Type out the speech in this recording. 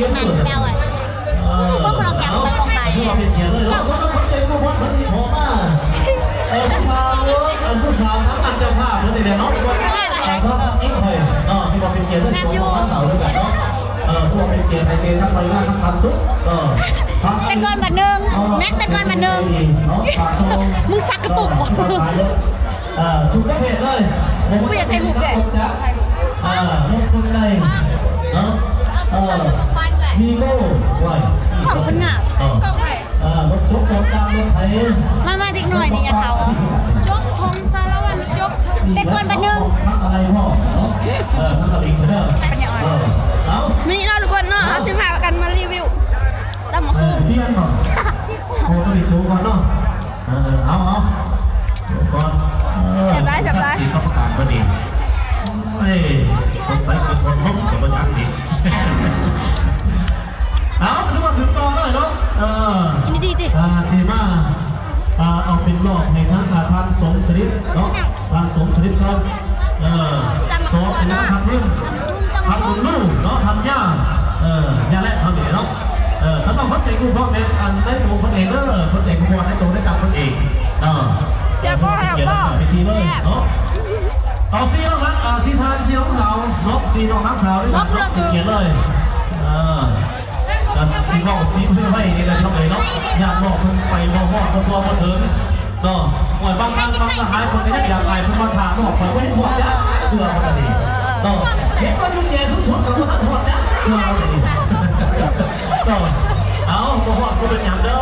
ນາງສະເໝັ້ນ ເອີ ບໍ່ຄວາມຈຳໄປລົງໄປ ຖືວ່າເປັນກຽດເລີຍເນາະ ສຳລັບຄົນເປັນຜູ້ບອດເພິ່ນຊິຂໍມາ ເອີ ຜູ້ສາວ ອັນຜູ້ສາວທາງອັນເຈົ້າພາບເພິ່ນນີ້ແຫຼະເນາະ ສຳລັບຍິງຂ້ອຍເນາະ ຖືວ່າເປັນກຽດເລີຍ ສອງຄົນສາວຄືກັນເນາະ ເອີ ຖືວ່າເປັນກຽດໃຫ້ແກ່ທັງໄປງານທັງພັນສຸກ ເອີ ແຕ່ກ່ອນບັດໜຶ່ງ ເອີ ແມັກແຕ່ກ່ອນບັດໜຶ່ງ ເນາະ ຝາກໂຊ ມຶງສັກກະຕຸກບໍ່? ເອີ ທຸກປະເພດເລີຍ ບໍ່ຢາກໃຫ້ຮູບເດ້ ເອີ ລົງທຶນໄດ້ເນາະ ເອີ ມີໂກ້ໄວ້ ຂອງເພິ່ນງາມ ເອີ ເອີ ລົດສົກລົດຈັກລົດໄຖ ມາ ມາເດັກນ້ອຍນີ້ຢາກເຂົ້າ ຈົກຂອງສາລະວັນ ຈົກ ແຕ່ກ່ອນບັດໜຶ່ງ ມັນອະໄລພໍເນາະ ເອີ ມັນກະລິງເດີ ເອີ ເອົາ ມື້ນີ້ເນາະທຸກຄົນເນາະ ເຮົາຊິພາກັນມາຣີວິວ ຕຳບັກຫຸ່ງ ເອີ ປ່ຽນເນາະ ໂອ້ ໂຕນີ້ໂຕກ່ອນເນາະ ເອີ ເອົາ ເອົາ ກ່ອນ ເອີ ສະບາຍ ສະບາຍ ທີ່ເຂົາປະກາດບໍ່ດີ ໂອ້ຍ ສົງໄສເປັນຄົນລົບກໍບໍ່ຈັກດີ ເອົາ ຄືວ່າສືບຕໍ່ເລີຍເນາະ ເອີ ດີໆ ອ່າ ຊິມາ ອ່າ ເອົາເປັນລອບໃຫ້ທາງ ອ່າ ທ່ານສົມສະລິດເນາະ ທ່ານສົມສະລິດເຮົາ ເອີ ສອບເປັນທາງເພິ່ນ ທ່ານບຸນລູເນາະ ທ່ານຍ່າ ເອີ ຍ່າແລະເຮົານີ້ເນາະ ເອີ ທ່ານນ້ອງຄົນໃຈກູ້ພໍ່ແມ່ ອັນໃນໂຕເພິ່ນເອງເດີ ຄົນໃຈກູ້ພໍ່ໃນໂຕໃນກັບເພິ່ນເອງ ເອີ ສຽບບໍ່ ແຊບບໍ່ ເປັນກຽດໃຫ້ເວທີເລີຍເນາະ ເອົາ ສີ່ນ້ອງຮັກ ອ່າ ສີ່ທ່ານ ສີ່ນ້ອງສາວເນາະ ສີ່ນ້ອງນາງສາວ ເປັນກຽດເລີຍ ເອີ ກໍຊິເວົ້າຊິເພື່ອໄວ້ນີ້ແຫຼະພີ່ນ້ອງເອີຍເນາະ ຍາດບອກເພິ່ນໄປບໍ່ຮອດບໍ່ທົ່ວບໍ່ເຖິງເນາະ ໂອ້ຍ ບາງຄັ້ງບາງສະຫາຍເພິ່ນກໍຍັງຢາກໄປ ເພິ່ນມາຖ້າຮອດ ຂ້ອຍບໍ່ເຫັນຮອດຈັກເທື່ອ ວ່າຊັ້ນນີ້ເນາະ ເຫັນວ່າຢູ່ແກ່ສຸດໆ ກໍບໍ່ທັນຮອດຈັກເທື່ອ ວ່າຊັ້ນນີ້ເນາະ ເອົາ ບໍ່ຮອດບໍ່ເປັນຫຍັງເດີ